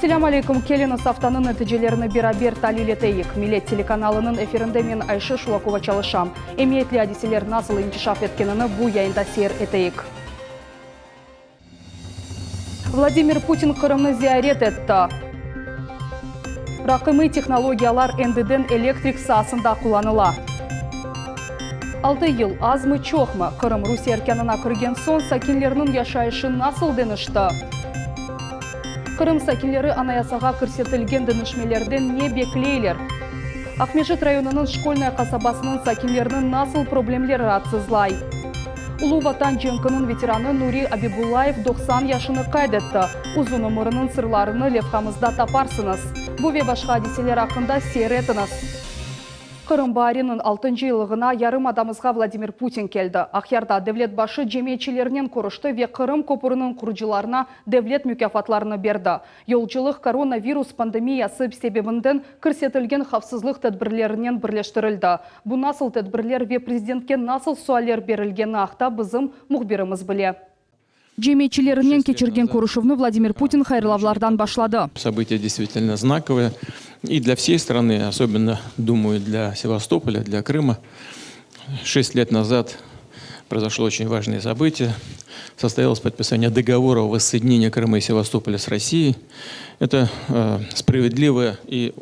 Selâm aleyküm, keliñiz aftanıñ neticelerini beraber talil eteyik. Millet telekanalınıñ efirinde men Ayşe Şulakova çalışam. Emiyetli adiseler nasıl inkişaf etkenini bu yayında seyir eteyik. Vladimir Putin Qırımnı ziyaret etti. Raqamıy tehnologiyalar endiden elektrik saasında qullanıla. Altı yıl azmı, çoqmı? Qırım Rusiye erkânına kirgen soñ sakinlerniñ yaşayışı nasıl deñişti? Qırım sakinleri Anayasağa kirsetilgen deñişmelerden ne bekleyler? Aqmescit rayonınıñ Şkolnaya qasabasınıñ sakinlerini nasıl problemler raatsızlay? Ulu Vatan cenkiniñ veteranı Nuri Abibullayev 90 yaşını qayd etti. Uzun ömüriniñ sırlarını levhamızda taparsıñız. Bu ve başqa adiseler aqqında seyir etiñiz. Qırım baariniñ altıncı yıllığına yarımadamızğa Vladimir Putin keldi. Aqyarda devlet başı cemiyetçilernen körüşti ve Qırım köpüriniñ qurucılarına devlet mukâfatlarını berdi. Yolculıq koronavirus pandemiyası sebebinden kirsetilgen havfsızlıq tedbirlerinen birleştirildi. Bu nasıl tedbirler ve prezidentke nasıl sualler berilgeni aqta bizim mühbirimiz bile. Cemiyetçilerinen keçirgen körüşüvni Vladimir Putin hayırlavlardan başladı. Событие действительно знаковое и для всей страны, особенно, думаю, для Севастополя, для Крыма. Шесть лет назад произошло очень важное событие. Состоялось подписание договора о воссоединении Крыма и Севастополя с Россией. Это э, справедливое и,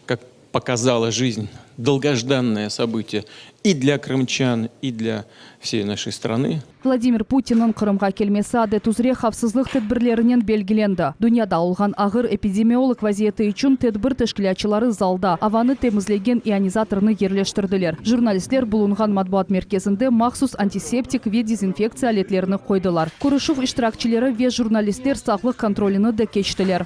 как показала жизнь, долгожданное событие и для крымчан, и для всей нашей страны. Vladimir Putinniñ Qırımğa kelmesi adet üzre havfsızlıq tedbirlerinen belgilendi. Dünyada olğan ağır epidemiolog vaziyeti içün tedbir teşkilâtçıları zalda avanı temizlegen ionizatornı yerleştirdiler. Jurnalistler bulunğan matbuat merkezinde mahsus antiseptik ve dezinfektsiya aletlerini qoydılar. Körüşüv iştirakçileri ve jurnalistler sağlıq kontrolini de keçtiler.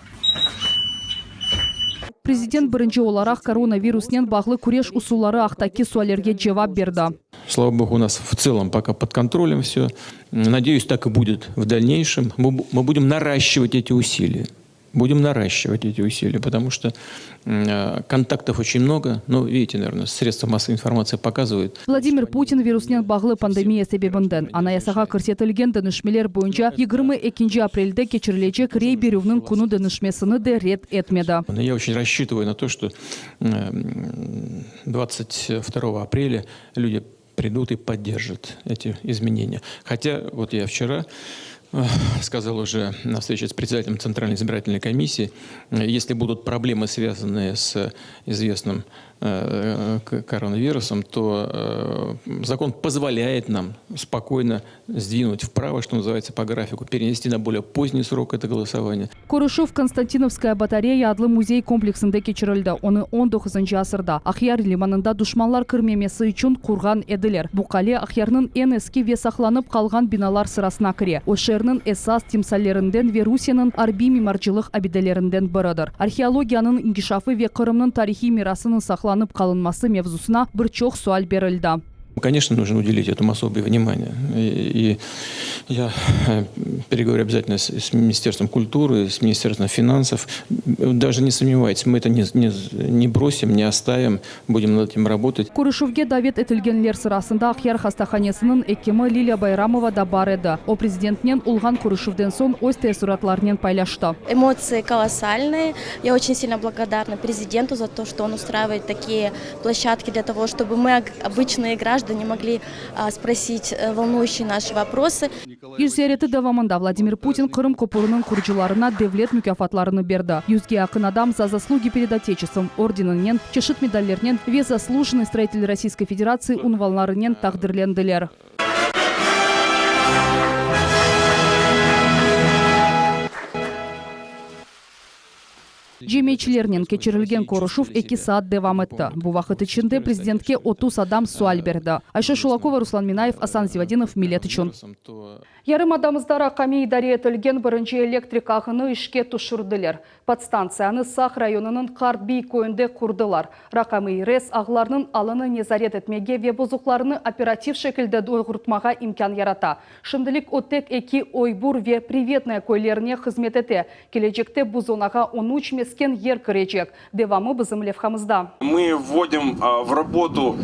Prezident birinci olaraq koronavirusnen bağlı küreş usulları aqtaki suallerge cevap berdi. Slava Bogu, u nas v tselom poka pod kontrolem vse. Nadeyus, tak i budet v dalneyşem. Mı budem narashçivat eti usiliya. Budem narashçivat eti usiliya, potomu çto kontaktov oçen mnogo. No, vidite, naverno, sredstva massovıy informatsiya pokazıvayut. Vladimir Putin virusnen bağlı pandemiya sebebinden Anayasağa kirsetilgen deñişmeler boyunca 22 aprelde keçirilecek rey berüvniñ künü deñişmesini de red etmedi. Ya oçen rasçitıvayu na to, çto 22 aprelya люди придут и поддержат эти изменения. Хотя, вот я вчера сказал уже на встрече с председателем Центральной избирательной комиссии, если будут проблемы, связанные с известным коронавирусом, то закон позволяет нам спокойно сдвинуть вправо, что называется, по графику, перенести на более поздний срок это голосование. Körüşüv Konstantinovskaya batareya adlı müzey kompleksinde keçirildi. Onı on doquzıncı asırda Aqyar limanında duşmanlar kirmemesi içün qurğan ediler. Bu qale Aqyarnıñ eñ eski ve saqlanıp qalğan binalar sırasına kire. O, şeerniñ esas timsallerinden ve Rusiyeniñ arbiy mimarcılıq abidelerinden biridir. Arheologiyanıñ inkişafı ve Qırımnıñ tarihiy mirasınıñ saqlanıp qalınması mevzusına bir çoq sual berildi. Конечно, нужно уделить этому особое внимание. И я переговорю обязательно с Министерством культуры, с Министерством финансов. Даже не сомневайтесь, мы это не, не, не бросим, не оставим, будем над этим работать. Körüşüvge davet etilgenler sırasında Aqyar hastahanesiniñ ekimi Lilâ Bayramova da bar edi. O, prezidentnen olğan körüşüvden soñ öz teessuratlarınen paylaştı. Эмоции колоссальные. Я очень сильно благодарна президенту за то, что он устраивает такие площадки для того, чтобы мы, обычные граждане, могли спросить волнующие наши вопросы. İş ziyareti devamında Vladimir Putin Qırım köpüriniñ qurucılarına devlet mukâfatlarını berdi. Yüzge yaqın adam Za zaslugi pered Oteçestvom ordeninen, çeşit medallernen ve Zaslujennıy stroitel Rossiyskoy Federatsii unvanlarınen taqdirlendiler. Cemiyetçilernen keçirilgen körüşüv eki saat devam etti. Bu vaqıt içinde prezidentke 30 adam sual berdi. Ayşe Şulakova, Ruslan Minayev, Asan Zivadinov, Millet içün. Yarımadamızda raqamiy idare etilgen birinci elektrik ağını işke tüşürdiler. Podstantsiyanı Saq rayonınıñ Qart Biy köyünde qurdılar. Raqamiy RES ağlarnıñ alını nezaret etmege ve bozuqlarnı operativ şekilde doğurtmağa imkân yarata. Şimdilik o tek eki Oybur ve Privetnoye köylerine hızmet ete. Kelecekte bu zonağa on üç mesken yer kirecek. Devamı bizim levhamızda. Мы vvodim v rabotu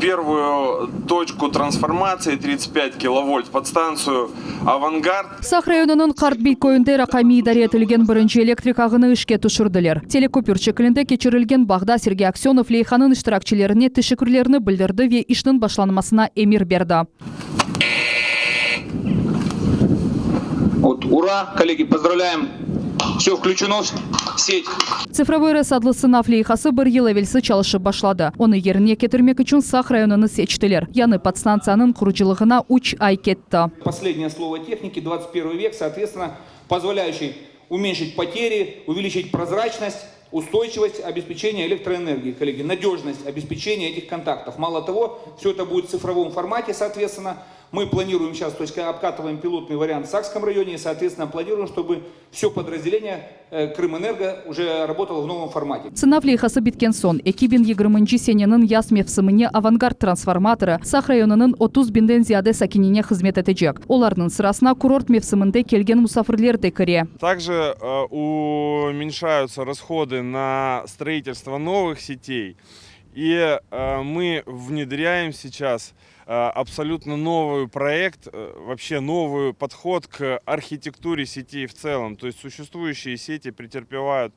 pervuyu toçku transformatsii 35 kilovolt podstantsiyu Avangard. Saq rayonınıñ Qartbiy köyünde raqamiy idare etilgen birinci elektrik ağı. ağını işke tüşürdiler. Telekopür şeklinde keçirilgen bağda Sergey Aksönov leyhanıñ iştirakçilerine teşekkürlerini bildirdi ve işniñ başlanmasına emir berdi. Vot, ura, kollegi, pozdravlâyem, vse vklüçeno v setь. Tsifrovoy RES adlı sınav leyhası bir yıl evelsi çalışıp başladı. Onı yerine ketirmek içün Saq rayonını seçtiler. Yañı podstantsiyanıñ qurucılığına üç ay ketti. Poslednее слово tehniki, 21 vek, sootvetственно, pozvolâyuşiy umenşit poteri, uveliçit prozraçnost, ustoyçivost obespečeniya elektroenergii, kollegi, nadejnost obespečeniya etih kontaktov. Malo togo, vse eto budet v tsifrovom formate, sootvetственно, мы planiruem seyças, to est obkatıvaem pilotnıy variant v Sakskom rayone i, sootvetственно, planiruem, çtoby vse podrazdeleniye Krımenergo uje rabotalo v novom formate. Sınav leyhası bitken soñ, 2020 seneniñ yaz mevsimine Avangard transformatorı Saq rayonınıñ 30 biñden ziyade sakinine hızmet etecek. Olarnıñ sırasına kurort mevsiminde kelgen musafirler de kire. Также уменьшаются расходы на строительство новых сетей. И мы внедряем сейчас абсолютно новый проект, вообще новый подход к архитектуре сетей в целом. То есть существующие сети претерпевают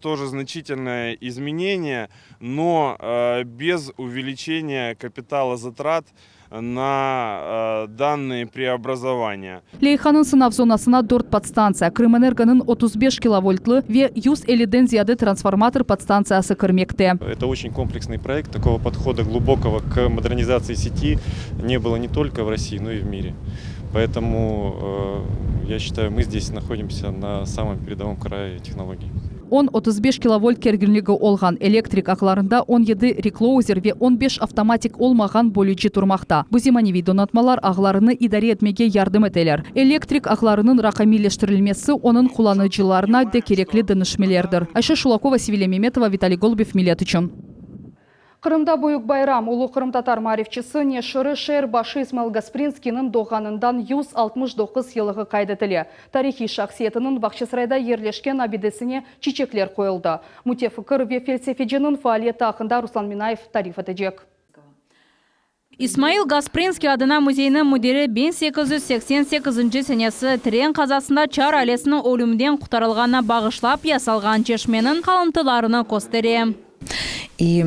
тоже значительное изменение, но без увеличения капитала затрат на данные преобразования. Leyhanıñ sınav zonasına dört podstantsiya, Krımenergonıñ 35 kilovoltlı ve 150-den ziyade transformator podstantsiyası kirmekte. Это очень комплексный проект. Такого подхода глубокого к модернизации сети не было не только в России, но и в мире. Поэтому, я считаю, мы здесь находимся на самом передовом крае технологий. 10-35 kilovolt kerginligi olğan elektrik ağlarında 17 reklouzer ve 15 avtomatik olmağan bölüci turmaqta. Bu zemaneviy donatmalar ağlarını idare etmege yardım eteler. Elektrik ağlarınıñ raqamiyleştirilmesi onıñ qullanıcılarına de kerekli deñişmelerdir. Ayşe Şulakova, Sevilya Memetova, Vitaliy Golubev, Millet içün. Qırımda büyük bayram, ulu qırımtatar maarifçisi, neşiri, şeer başı İsmail Gasprinskiyniñ doğğanından 169 yıllığı qayd etile. Tarihiy şahsiyetiniñ Bağçasarayda yerleşken abidesine çiçekler qoyuldı. Mütefikir ve felsefeciniñ faaliyeti aqqında Ruslan Minayev tarif etecek. İsmail Gasprinskiy adına müzeyniñ müdiri 1888 senesi tren qazasında çar ailesiniñ ölümden qurtarılğanına bağışlap yasalğan çeşmeniñ qalımtılarını köstere. И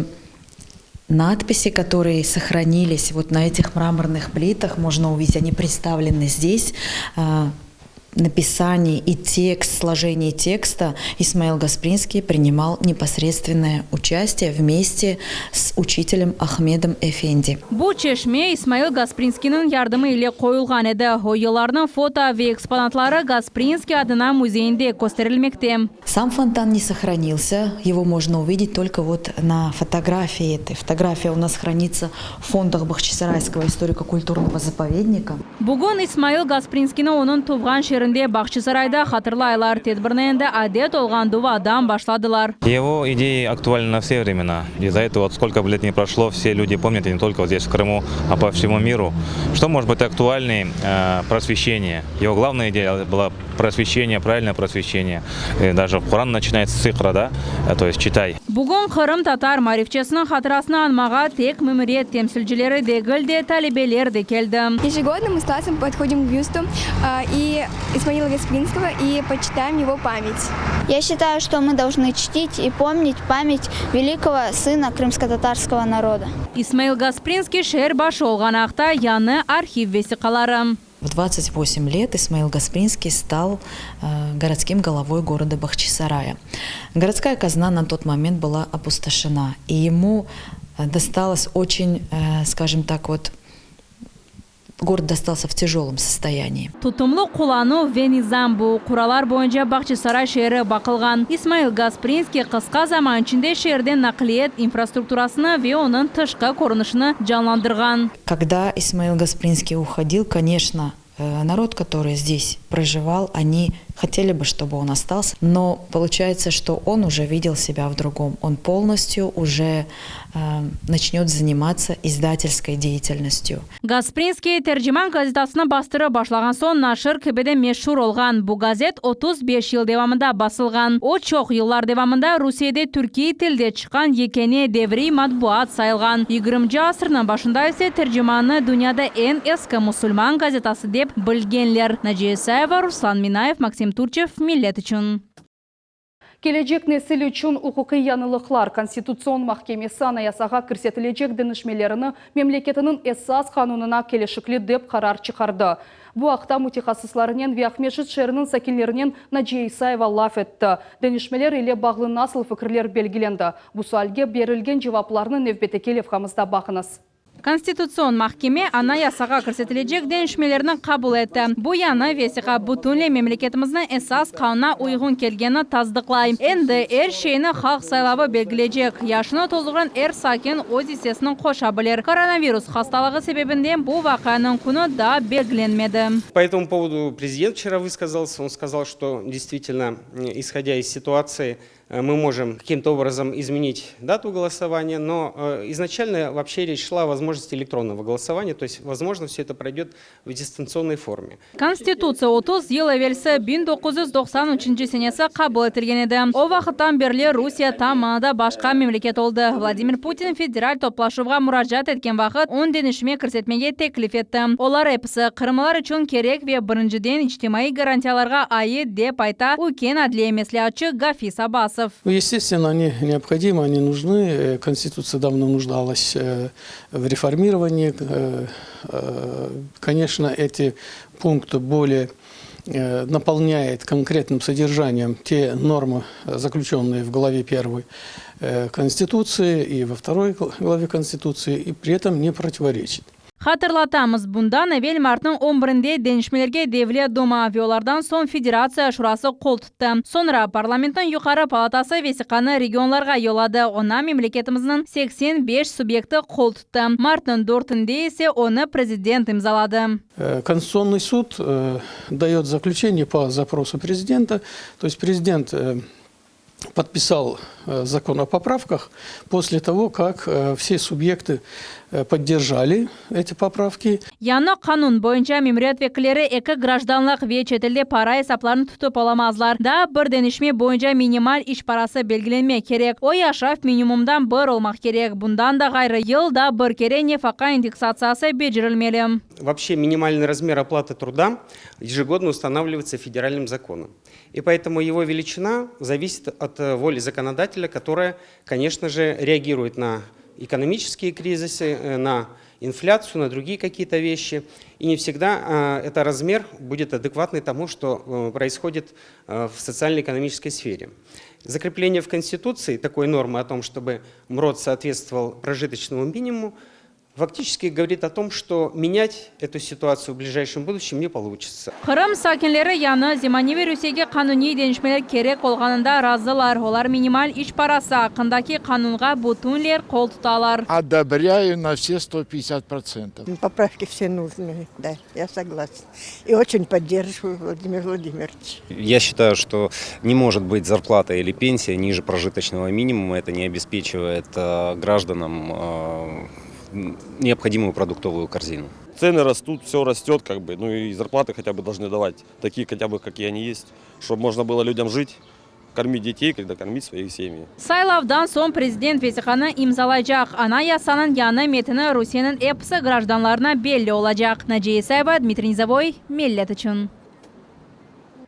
надписи, которые сохранились вот на этих мраморных плитах, можно увидеть, они представлены здесь. Написание и текст, сложение текста Исмаил Гаспринский принимал непосредственное участие вместе с учителем Ахмедом Эфенди. Bu çeşme İsmail Gasprinskiyniñ yardımı ile qoyulğan edi. O yıllarnıñ foto ve eksponatları Gasprinskiy adına müzeyinde kösterilmekte. Сам фонтан не сохранился, его можно увидеть только вот на фотографии этой. Фотография у нас хранится в фондах Бахчисарайского историко-культурного заповедника. Bugün İsmail Gasprinskiyni onıñ tuvğan şeerinde Bağçasarayda hatırlaylar. Tedbirni endi adet olğan duadan başladılar. Его идеи актуальны на все времена. И за это вот сколько бы лет ни прошло, все люди помнят, и не только вот здесь, в Крыму, а по всему миру. Что может быть актуальнее просвещение? Его главная идея была просвещение, правильное просвещение. И даже в Коран начинается с икра, да, то есть читай. Bugün qırımtatar maarifçisiniñ hatırasını añmağa tek memuriyet temsilcileri degil de, talebeler de keldi. Ежегодно мы с классом подходим к бюсту и Исмаила Гаспринского и почитаем его память. Я считаю, что мы должны чтить и помнить память великого сына крымско-татарского народа. İsmail Gasprinskiy şeer başı olğan aqta yañı arhiv vesiqaları. В 28 лет Исмаил Гаспринский стал городским головой города Бахчисарая. Городская казна на тот момент была опустошена, и ему досталось очень, скажем так, вот, город достался в тяжелом состоянии. Tutumlı qullanuv ve nizam bu qurallar boyunca Bağçasaray şeeri baqılğan. İsmail Gasprinskiy qısqa zaman içinde şeerde naqliyat infrastrukturasını ve onıñ tışqı körünişini canlandırğan. Когда Исмаил Гаспринский уходил, конечно, народ, который здесь проживал, они хотели бы, чтобы он остался, но получается, что он уже видел себя в другом. Он полностью уже начнет заниматься издательской деятельностью. Gasprinskiy Terciman gazetasını bastırıp başlağan soñ naşir kibi de meşur olğan. Bu gazet 35 yıl devamında basılğan. O çoq yıllar devamında Rusiyede türkiy tilde çıqqan yekâne devriy matbuat sayılğan. 20 asırnıñ başında ise Tercimannı dünyada eñ eski musulman gazetası dep bilgenler. Naciye Isayeva, Ruslan Minayev, Maksim Turçev, Millet içün. Kelecek nesil içün uquqiy yañılıqlar Konstitutsion mahkemesi Anayasağa kirsetilecek deñişmelerini memleketiniñ Esas qanunına kelişikli dep qarar çıqardı. Bu aqta mütehassıslarınen ve Aqmescit şeeriniñ sakinlerinen Naciye İsayeva laf etti. Deñişmeler ile bağlı nasıl fikirler belgilendi? Bu sualge berilgen cevaplarnı nevbetteki levhamızda baqıñız. Konstitutsion mahkeme Anayasağa kirsetilecek deñişmelerni qabul etti. Bu yañı vesiqa bütünley memleketimizniñ Esas Qanunına uyğun kelgenini tasdıqlay. Endi er şeyni halq saylavı belgilecek. Yaşını toldurğan er sakin öz issesini qoşa bilir. Koronavirus hastalığı sebebinden bu vaqianıñ künü daa belgilenmedi. По этому поводу президент вчера высказался. Он сказал, что действительно, исходя из ситуации, мы можем каким-то образом изменить дату голосования, но изначально вообще речь шла о возможности электронного голосования, то есть, возможно, все это пройдет в дистанционной форме. Konstitutsiya 30 yıl evelsi, 1993 senesi qabul etilgen edi. O vaqıttan berli Rusiye tam manada başqa memleket oldı. Vladimir Putin Federal toplaşuvğa muracaat etken vaqıt on deñişme kirsetmege teklif etti. Olar episi, qırımlılar içün kerek ve birinciden içtimaiy garantiyalarğa ait, dep ayta üyken adliye mesleatçı Gafis Abbasov. Nu, естественно, они необходимы, они нужны. Конституция давно нуждалась в реформировании. Конечно, эти пункты более наполняет конкретным содержанием те нормы, заключенные в главе первой Конституции и во второй главе Конституции, и при этом не противоречит. Hatırlatamız, bundan evel martnıñ on birinde deñişmelerge Devlet Duma ve olardan soñ Federatsiya Şurası qol tuttı. Soñra parlamentniñ yuqarı palatası vesiqanı regionlarğa yolladı, oña memleketimizniñ 85 subyekti qol tuttı. Martnıñ dörtünde ise onı prezident imzaladı. Konstitutsionnıy sud dayot zaklüçeniye po zaprosu prezidenta, to est prezident podpisal zakon o popravkah posle togo, kak vse subyekty poddержали eti popravki. Yañı qanun boyunca memuriyet vekilleri eki grajdanlıq ve çetelde para esaplarını tutıp olamazlar. Daa bir deñişme boyunca minimal iş parası belgilenmek kerek, o yaşav minimumdan bir olmaq kerek. Bundan da ğayrı, yılda bir kere nefaqa indeksatsiyası becerilmeli. Voobşe minimalnıy razmer oplаты truda ежегодно устанавливается федеральным законом. И поэтому его величина зависит от воли законодателя, которая, конечно же, реагирует на экономические кризисы, на инфляцию, на другие какие-то вещи. И не всегда этот размер будет адекватный тому, что происходит в социально-экономической сфере. Закрепление в Конституции такой нормы о том, чтобы МРОТ соответствовал прожиточному минимуму, фактически говорит о том, что менять эту ситуацию в ближайшем будущем не получится. Qırım sakinleri yañı zemaneviy Rusiyege qanuniy deñişmeler kerek olğanında razılar. Olar minimal iş parası aqqındaki qanunğa bütünley qol tutalar. Одобряю на все 150 процентов. Поправки все нужны, да, я согласна. И очень поддерживаю Владимира Владимировича. Я считаю, что не может быть зарплата или пенсия ниже прожиточного минимума. Это не обеспечивает э, гражданам э, необходимую продуктовую корзину. Цены растут, все растет, как бы, ну и зарплаты хотя бы должны давать такие хотя бы, какие они есть, чтобы можно было людям жить, кормить детей, когда кормить свои семьи. Saylavdan soñ prezident vesiqanı imzalaycaq. Anayasanıñ yañı metini Rusiyeniñ episi grajdanlarına belli olacaq. Naciye İsayeva, Dmitriy Nizovoy, Millet içün.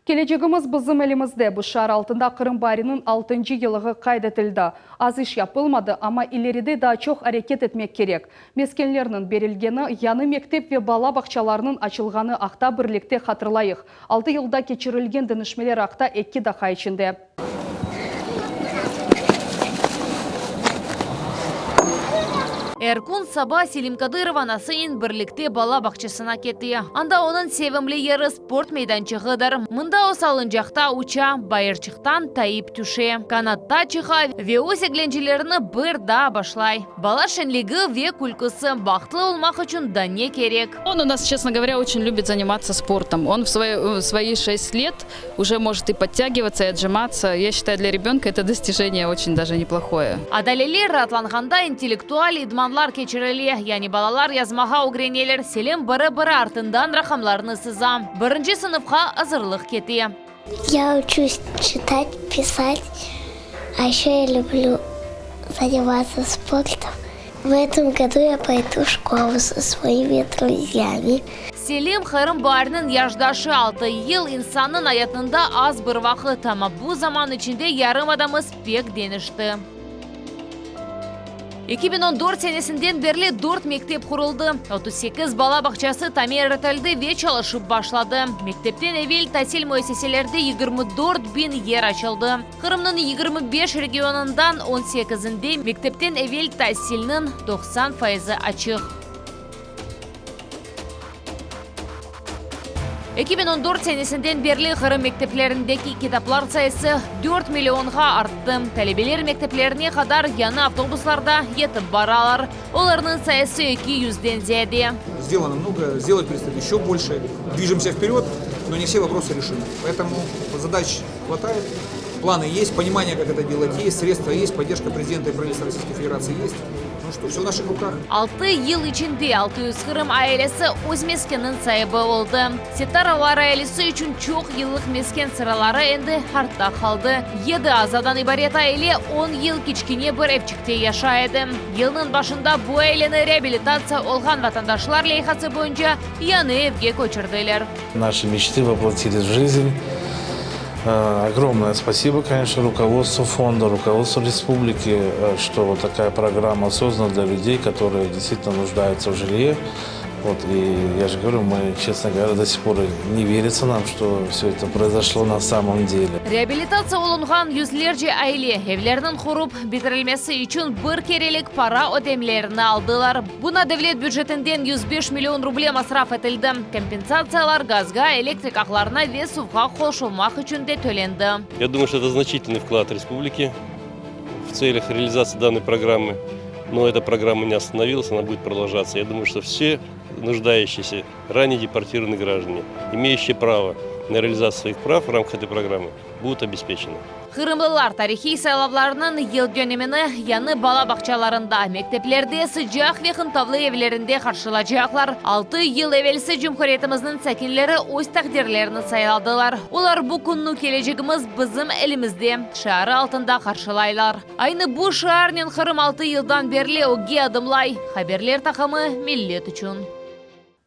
Kelecegimiz bizim elimizde. Bu şiar altında Qırım baariniñ altıncı yıllığı qayd etildi. Az iş yapılmadı, amma ileride daa çoq areket etmek kerek. Meskenlerniñ berilgeni, yañı mektep ve bala bağçalarınıñ açılğanı aqta birlikte hatırlayıq. Altı yılda keçirilgen deñişmeler aqta eki daqqa içinde. Er kün saba Selim Kadırov anasınen birlikte bala bağçasına kete. Anda onıñ sevimli yeri sport meydançığıdır. Mında o salıncaqta uça, bayırçıqtan tayıp tüşe, kanatta çıqa ve öz eglencelerini bir daa başlay. Bala şeñligi ve külküsi, bahtlı olmaq içün daa ne kerek? Он у нас, честно говоря, очень любит заниматься спортом. Он в свои, в свои 6 лет уже может и подтягиваться, и отжиматься. Я считаю, для ребенка это достижение очень даже неплохое. Adaleler raatlanğanda intellektual idmanlar keçirile. Yani balalar yazmağa ögreneler. Selim biri-biri artından raqamlarnı sıza. Birinci sınıfqa azırlıq kete. Я учусь читать, писать, а еще я люблю заниматься спортом. В этом году я пойду в школу со своими друзьями. Selim, Qırım baariniñ yaşdaşı, altı yıl insannıñ ayatında az bir vaqıt, amma bu zaman içinde yarımadamız pek deñişti. 2014 senesinden berli dört mektep quruldı, 38 bala bağçası tamir etildi ve çalışıp başladı, mektepten evel tasil müessiselerde 24 biñ yer açıldı. Qırımnıñ 25 regionından 18-inde mektepten evel tasilniñ 90 faizi açıq. 2014 senesinden berli Qırım mekteplerindeki kitaplar sayısı 4 millionğa arttı. Talebeler mekteplerine qadar yañı avtobuslarda yetip baralar. Olarnıñ sayısı 200-den ziyade. Сделано много, сделать предстоит еще больше. Движемся вперед, но не все вопросы решены. Поэтому задач хватает, планы есть, понимание, как это делать есть, средства есть, поддержка президента и правительства Российской Федерации есть. Ну что, все в наших руках. Altı yıl içinde 600 Qırım ailesi öz meskeniniñ saibi oldı. Settarovlar ailesi içün çoq yıllıq mesken sıraları endi artta qaldı. Yedi azadan ibaret aile 10 yıl kiçkene bir evçikte yaşay edi. Yılnıñ başında bu aileni reabilitatsiya olğan vatandaşlar leyhası boyunca yañı evge köçürdiler. Наши мечты воплотились в жизнь. Э, Огромное спасибо, конечно, руководству фонда, руководству республики, э, что вот такая программа создана для людей, которые действительно нуждаются в жилье. Вот, и я же говорю, мы, честно говоря, до сих пор не верится нам, что все это произошло на самом деле. Reabilitatsiya olunğan yüzlerce aile evleriniñ qurıp bitirilmesi içün bir kerelik para ödemelerini aldılar. Buña devlet bücetinden 105 million ruble masraf etildi. Kompensatsiyalar gazğa, elektrik ağlarına ve suvğa qoşulmaq içün de tölendi. Я думаю, что это значительный вклад республики в целях реализации данной программы. Но эта программа не остановилась, она будет продолжаться. Я думаю, что все нуждающиеся, ранее депортированные граждане, имеющие право на реализацию своих прав в рамках этой программы, будут обеспечены. Qırımlılar tarihiy saylavlarınıñ yıl dönümini yañı bala bağçalarında, mekteplerde sıcaq ve qıntavlı evlerinde qarşılaycaqlar. Altı yıl evelsi cumhuriyetimizniñ sakinleri öz taqdirlerini sayladılar. Olar bu künni kelecegimiz bizim elimizde şiarı altında qarşılaylar. Aynı bu şiarnen Qırım altı yıldan berli ögge adımlay. Haberler taqımı millet içün.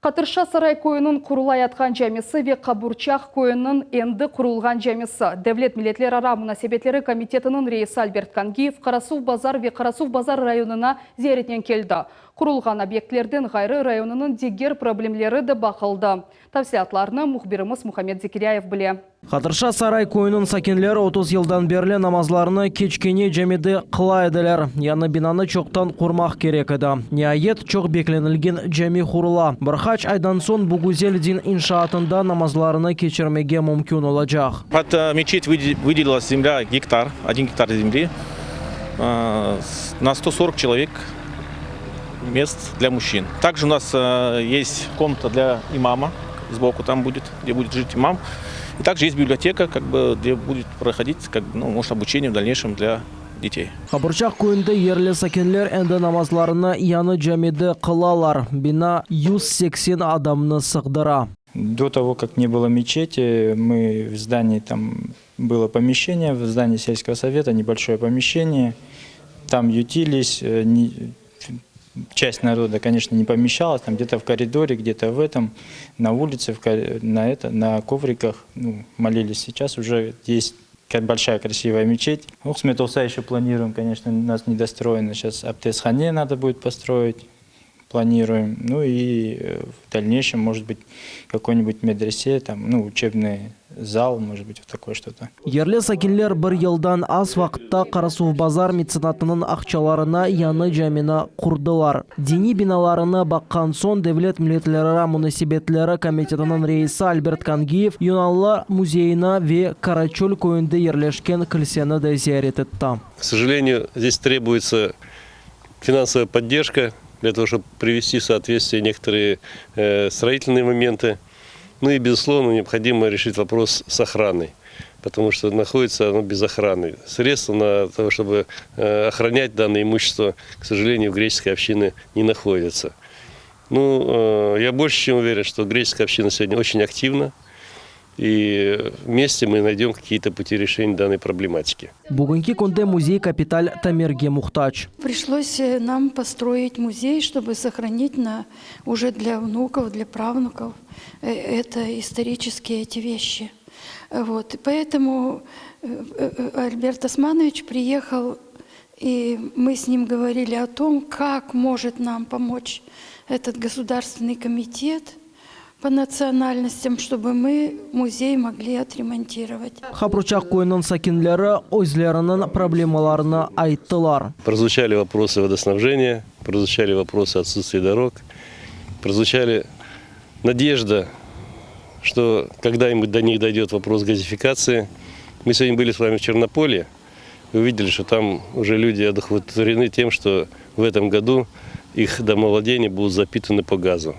Qatırşa Saray köyüniñ qurulayatqan camisi ve Qaburçaq köyüniñ endi qurulğan camisi. Devlet milletlerara munasebetleri komitetiniñ reisi Albert Kangiyev Qarasuvbazar ve Qarasuvbazar rayonına ziyaretnen keldi. Qurulğan obyektlerden ğayrı rayonınıñ diger problemleri de baqıldı. Tafsilâtlarnı mühbirimiz Muhammed Zekiryayev bile. Qatırşa Saray köyüniñ sakinleri 30 yıldan berli namazlarını kiçkene camide qıla ediler. Yañı binanı çoqtan qurmaq kerek edi. Niayet, çoq beklenilgen cami qurula. Bir qaç aydan soñ bu güzel din inşaatında namazlarını keçirmege mümkün olacaq. Под э, мечеть выделилась земля гектар, один гектар земли, э, на 140 человек мест для мужчин. Также у нас э, есть комната для имама, сбоку там будет, где будет жить имам. И также есть библиотека, как бы, где будет проходить, как бы, ну, может, обучение в дальнейшем для детей. Qaburçaq köyünde yerli sakinler endi namazlarını yañı camide qılalar. Bina 180 adamnı sığdıra. До того, как не было мечети, мы в здании, там было помещение, в здании сельского совета, небольшое помещение. Там ютились, э, не- часть народа, конечно, не помещалась, там где-то в коридоре, где-то в этом, на улице, в ко- на, это, на ковриках ну, молились. Сейчас уже есть ка- большая красивая мечеть. Ну, qısmet olsa еще планируем, конечно, у нас недостроено. Сейчас abdesthane надо будет построить, планируем. Ну и э, в дальнейшем, может быть, какой-нибудь медресе, там, ну, учебный зал, может быть, вот такое что-то. Yerli sakinler bir yıldan az vaqıtta Qarasuvbazar metsenatınıñ aqçalarına yañı camini qurdılar. Diniy binalarını baqqan soñ Devlet milletlerara munasebetleri komitetiniñ reisi Albert Kangiyev Yunanlı muzeyini ve Karaçöl köyünde yerleşken kilseni de ziyaret etti. К сожалению, здесь требуется финансовая поддержка для того, чтобы привести в соответствие некоторые э, строительные моменты. Ну и, безусловно, необходимо решить вопрос с охраной, потому что находится оно без охраны. Средства на то, чтобы э, охранять данное имущество, к сожалению, в греческой общины не находятся. Ну, э, я больше чем уверен, что греческая община сегодня очень активна. И вместе мы найдем какие-то пути решения данной проблематики. Bugünki künde müzey kapital tamirge muhtac. Пришлось э, нам построить музей, чтобы сохранить на, уже для внуков, для правнуков э, это исторические эти вещи. Вот. И поэтому э, Альберт Османович приехал, и мы с ним говорили о том, как может нам помочь этот государственный комитет по национальностям, чтобы мы музей могли отремонтировать. Капручак köyüniñ sakinleri özleriniñ problemalarını ayttılar. Прозвучали вопросы водоснабжения, прозвучали вопросы отсутствия дорог, прозвучали надежда, что когда-нибудь до них дойдет вопрос газификации. Мы сегодня были с вами в Чернополе, и увидели, что там уже люди одухотворены тем, что в этом году их домовладения будут запитаны по газу.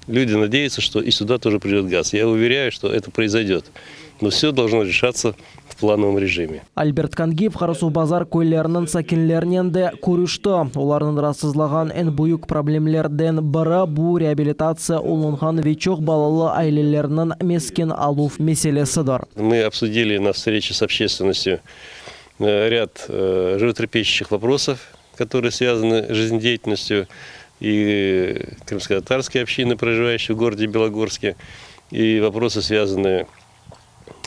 Люди надеются, что и сюда тоже придет газ. Я уверяю, что это произойдет. Но все должно решаться в плановом режиме. Альберт Кангиев Qarasuvbazar köyleriniñ sakinlerinen de körüşti. Olarnı raatsızlağan eñ büyük problemlerden biri bu reabilitatsiya olunğan ve çoq balalı ailelerniñ mesken aluv meselesidir. Мы обсудили на встрече с общественностью э, ряд э, животрепещущих вопросов, которые связаны с жизнедеятельностью и крымско-татарской общины, проживающей в городе Белогорске, и вопросы, связанные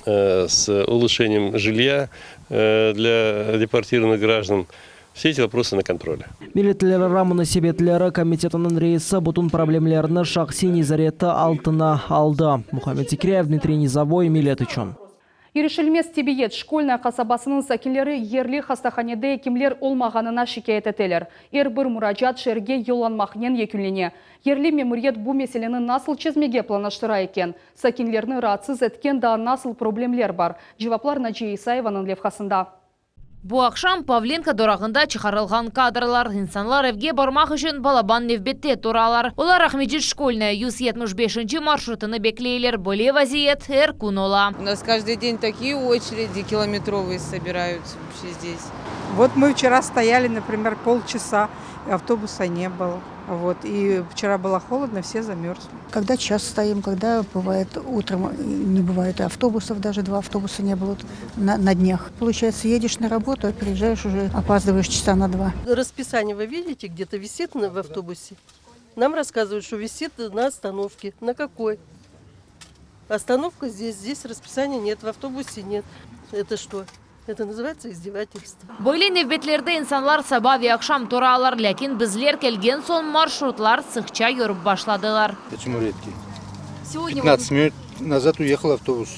э, с улучшением жилья э, для депортированных граждан. Все эти вопросы на контроле. Milletlerara munasebetleri komitetiniñ reisi bütün problemlerni şahsiy nezareti altına aldı. Muhammed Zikriyev, Dmitriy Nizavoy, Millet içün. İrişilmez tibbiyet Şkolnaya qasabasınıñ sakinleri yerli hastahanede ekimler olmağanına şikâyet eteler. Er bir muracaat şeerge yollanmaqnen yekünlene. Yerli memuriyet bu meseleni nasıl çezmege planlaştıra eken? Sakinlerni raatsız etken daa nasıl problemler bar? Cevaplar Naciye İsayevanıñ levhasında. Bu aqşam Pavlenko durağında çıqarılğan kadrlar. İnsanlar evge barmaq içün balaban nevbette turalar. Olar Aqmescit Şkolnaya 175 marşrutını bekleyler. Böyle vaziyet er kün ola. У нас каждый день такие очереди километровые собираются вообще здесь. Вот мы вчера стояли, например, полчаса, автобуса не было. Вот. И вчера было холодно, все замерзли. Когда час стоим, когда бывает утром не бывает автобусов, даже два автобуса не было вот на, на днях. Получается, едешь на работу, а приезжаешь уже, опаздываешь часа на два. Расписание вы видите, где-то висит на, в автобусе? Нам рассказывают, что висит на остановке. На какой? Остановка здесь, здесь расписания нет, в автобусе нет. Это что? Это называется издевательство. Böyle nevbetlerde insanlar saba ve aqşam turalar, lâkin bizler kelgen soñ marşrutlar sıqça yürip başladılar. Почему редкий? 15 минут назад уехал автобус.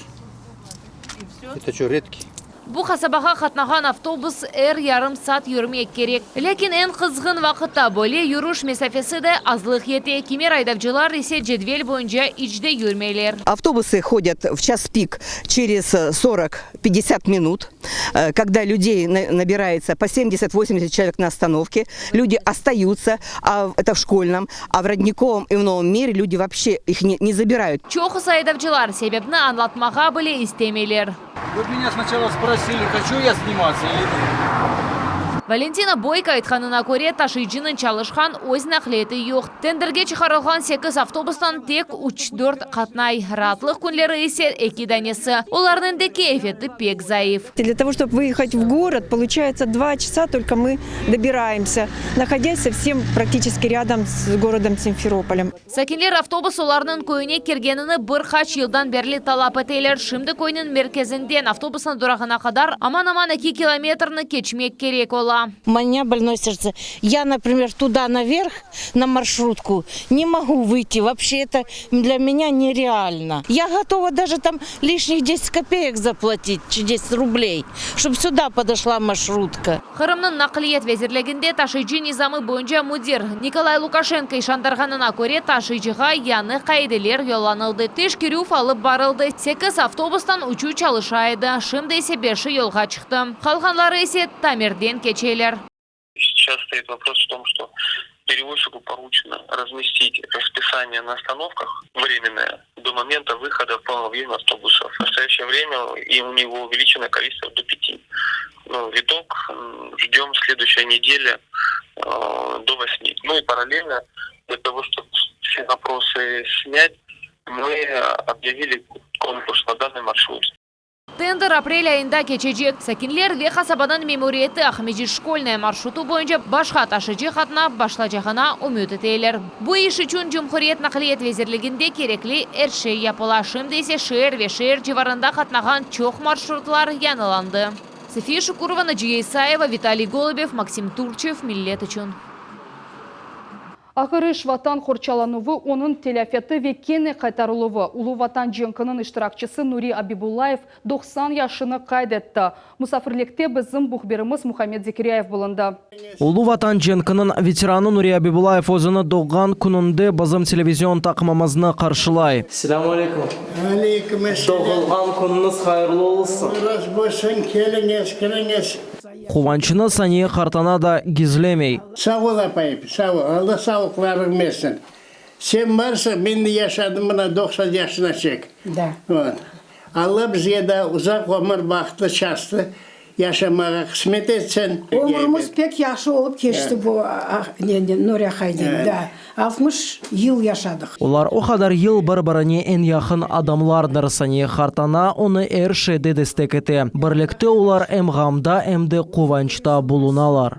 Это что, редкий? Bu qasabağa qatnağan avtobus er yarım saat yürmek kerek. Lâkin eñ qızğın vaqıtta böyle yürüş mesafesi de azlıq ete. Kimer aydavcılar ise cedvel boyunca iç de yürmeyler. Автобусы ходят в час пик через 40-50 минут, э, когда людей набирается по 70-80 человек на остановке. Люди остаются, а это в школьном, а в Родниковом и в Новом мире люди вообще их не, не забирают. Çoqusı aydavcılar sebepni añlatmağa bile istemeyler. Вы меня сначала спросили, хочу я сниматься или нет. Valentina Boyko aytqanına köre taşıyıcınıñ çalışqan öz naqliyatı yoq. Tenderge çıqarılğan 8 avtobustan tek 3-4 qatnay. Raatlıq künleri ise eki danesi. Olarnıñ da keyfiyeti pek zayıf. Для того, чтобы выехать в город, получается два часа только мы добираемся, находясь совсем практически рядом с городом Симферополем. Sakinler avtobus olarnıñ köyüne kirgenini bir qaç yıldan berli talap eteler. Şimdi köyniñ merkezinden avtobusnıñ durağına qadar aman-aman 2 kilometrni keçmek kerek ola. У меня больное сердце. Я, например, туда наверх, на маршрутку, не могу выйти. Вообще это для меня нереально. Я готова даже там лишних 10 копеек заплатить, 10 рублей, чтобы сюда подошла маршрутка. Qırımnıñ naqliyat vezirliginde taşıyıcı nizamı boyunca müdir Nikolay Lukaşenko işandırğanına köre taşıyıcığa yañı qaideler yollanıldı. Teşkerüv alıp barıldı. 8 avtobustan üçü çalışa edi. Şimdi ise beşi yolğa çıqtı. Qalğanları ise tamirden keçeler. Сейчас стоит вопрос в том, что перевозчику поручено разместить расписание на остановках временное до момента выхода в полном объеме автобусов. В настоящее время и у него увеличено количество до пяти. Ну, итог ждем следующей недели э, до восьми. Ну и параллельно для того, чтобы все вопросы снять, мы объявили конкурс. конкурс на данный маршрут. Tender aprel ayında keçecek. Sakinler ve qasabanıñ memuriyeti Aqmescit-Şkolnaya marşrutı boyunca başqa taşıcı qatnap başlacağına ümüt eteler. Bu iş içün Cumhuriyet Naqliyet vezirliginde kerekli er şey yapıla, şimdi ise şeer ve şeer civarında qatnağan çoq marşrutlar yañılandı. Safiye Şukurova, Naciye İsayeva, Vitaliy Golubev, Maksim Turçev, Millet içün. Ağır iş, Vatan qorçalanuvı, onıñ telâfeti ve kene qaytarıluvı, Ulu Vatan cenkiniñ iştirakçisi Nuri Abibullayev 90 yaşını qayd etti. Musafirlikte bizim mühbirimiz Muhammed Zekiryayev bulundı. Ulu Vatan cenkiniñ veteranı Nuri Abibullayev özüni doğğan kününde bizim televizion taqımımıznı qarşılay. Selâmu aleyküm. Aleyküm esselâm. Doğulğan künüñiz hayırlı olsun. Allah razı bolsun, keliñiz, kiriñiz. Quvançını Saniye qartana da gizlemey. Sağ ol, apayım, sağ ol, Alla sağlıqlarıñ bersin. Sen barsıñ, men de yaşadım mına 90 yaşına çek. Da. Vot. Alla bizge daa uzaq ömür, bahtlı, şastlı yaşamağa qısmet etsin. Ömrümiz pek yahşı olıp keçti bu nenen, Nuri aqaynen, da. 60 yıl yaşadıq. Olar o qadar yıl bir-birine eñ yaqın adamlardır. Saniye qartana onı er şeyde destek ete. Birlikte olar em ğamda, em de quvançta bulunalar.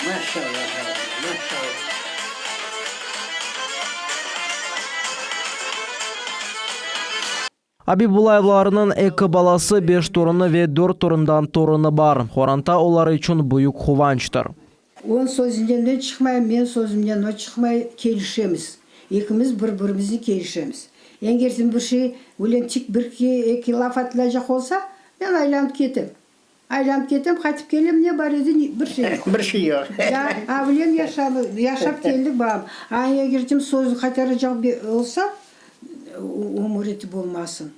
Maşallah, balam, maşallah. Abibullayevlarnıñ eki balası, beş torunı ve dört torundan torunı bar. Qoranta olar içün büyük quvançtır. Onıñ sözünden men çıqmayım, menim sözümden o çıqmay, kelişemiz. Ekimiz bir-birimiznen kelişemiz. Eger bir şey, öyle tik bir-eki laf atılacaq olsa, men aylanıp ketem. Aylanıp ketem, qaytıp kelem, ne bar edi, bir şey yoq. Bir şey yoq. Ya, avlen yaşap keldik, balam. A eger kim sözün qaytaracaq olsa, ömür etip olmasın.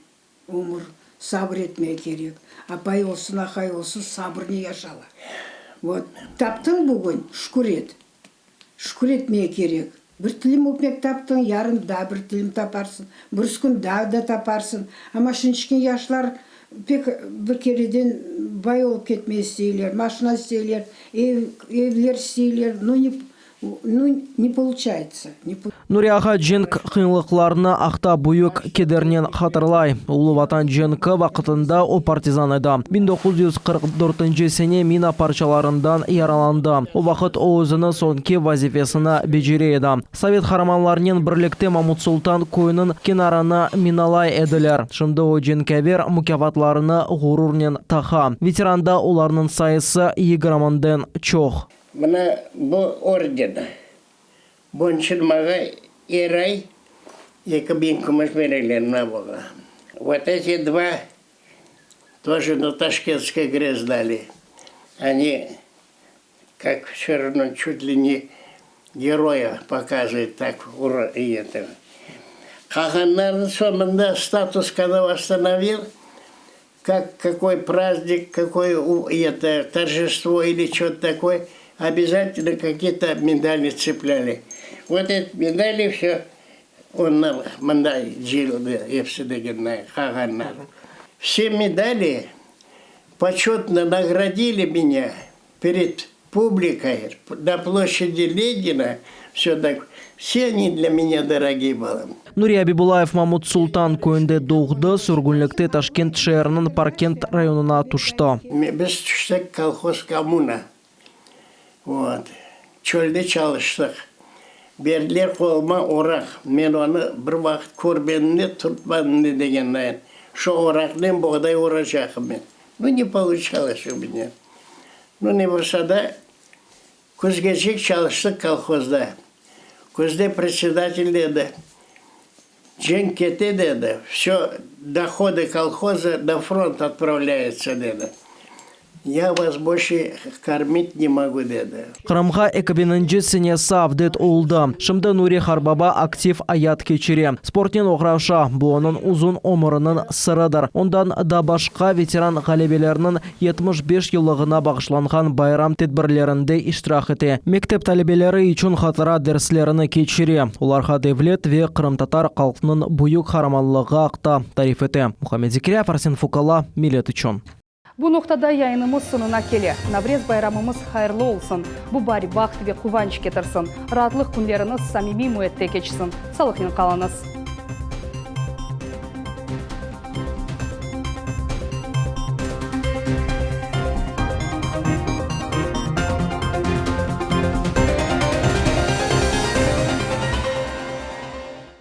Ömür, sabır etmek kerek. Apay olsun, aqay olsun, sabırnen yaşala. Vot, taptıñ bugün, şükür et. Şükür etmek kerek. Bir tilim ötmek taptıñ, yarın daa bir tilim taparsıñ, birisi kün daa da taparsıñ. Amma şimdiki yaşlar pek bir kereden bay olıp ketmey isteyler, maşina isteyler, ev, evler isteyler, no ne, no ne poluçayetsa, ne. Nuri ağa cenk qıyınlıqlarını aqta büyük kedernen hatırlay. Ulu Vatan cenki vaqıtında o partizan edi. 1944 sene mina parçalarından yaralandı. O vaqıt o özüni soñki vazifesini becere edi. Sovet qaramanlarınen birlikte Mamut-Sultan köyüniñ kenarını minalay ediler. Şimdi o cenkâver mukâfatlarını ğururnen taqa. Veteranda olarnıñ sayısı yigirminden çoq. Mına bu orden. Bunıñ maña er ay 2000 kümüş bereler mına buña. Vot eti dva тоже на Ташкентской ГРЭС дали. Они как все равно чуть ли не героя показывают так и это. Qalğanlarnıñ soñunda статус когда восстановил, как какой праздник, какое это торжество или что-то такое, обязательно какие-то медали цепляли. Вот эти медали все он нам mında cıyıldı episi degen qalğanlar. Все медали почетно наградили меня перед публикой на площади Ленина, все так, все они для меня дорогие были. Nuri Abibullayev Mamut-Sultan köyünde doğdı, sürgünlikte Taşkent şeeriniñ Parkent rayonına tüşti. Biz tüştik kolhoz kommuna. Vot. Çölde çalıştıq. Berdiler qoluma oraq. Men onı bir vaqıt körmedim de, tutmadım da degendayin. Şu oraqnen boğday oracaqım men. Nu, ne poluçalось u menya. Nu, ne bolsa da, küzgecek çalıştıq kolhozda. Küzde predsedatel dedi, Cenk kete, dedi, vsö dohodı kolhoza na front otpravlâyutsa, dedi. Ya vas bolşe kormit ne mogu, dedi. Qırımğa eki biñinci senesi avdet oldı. Şimdi Nuri Harbaba aktiv ayat keçire, sportnen oğraşa, bu onıñ uzun ömüriniñ sırıdır. Ondan da başqa, veteran ğalebelerniñ 75 yıllığına bağışlanğan bayram tedbirlerinde iştirak ete, mektep talebeleri içün hatıra derslerini keçire, olarğa devlet ve qırımtatar halqnıñ büyük qaramanlığı aqta tarif ete. Muhammed Zekiryayev, Arsen Fukala, Millet içün. Bu noqtada yayınımız soñuna kele. Navrez bayramımız hayırlı olsun! Bu baar baht ve quvanç ketirsin! Raatlıq künleriñiz samimiy müette keçsin! Sağlıqnen qalıñız!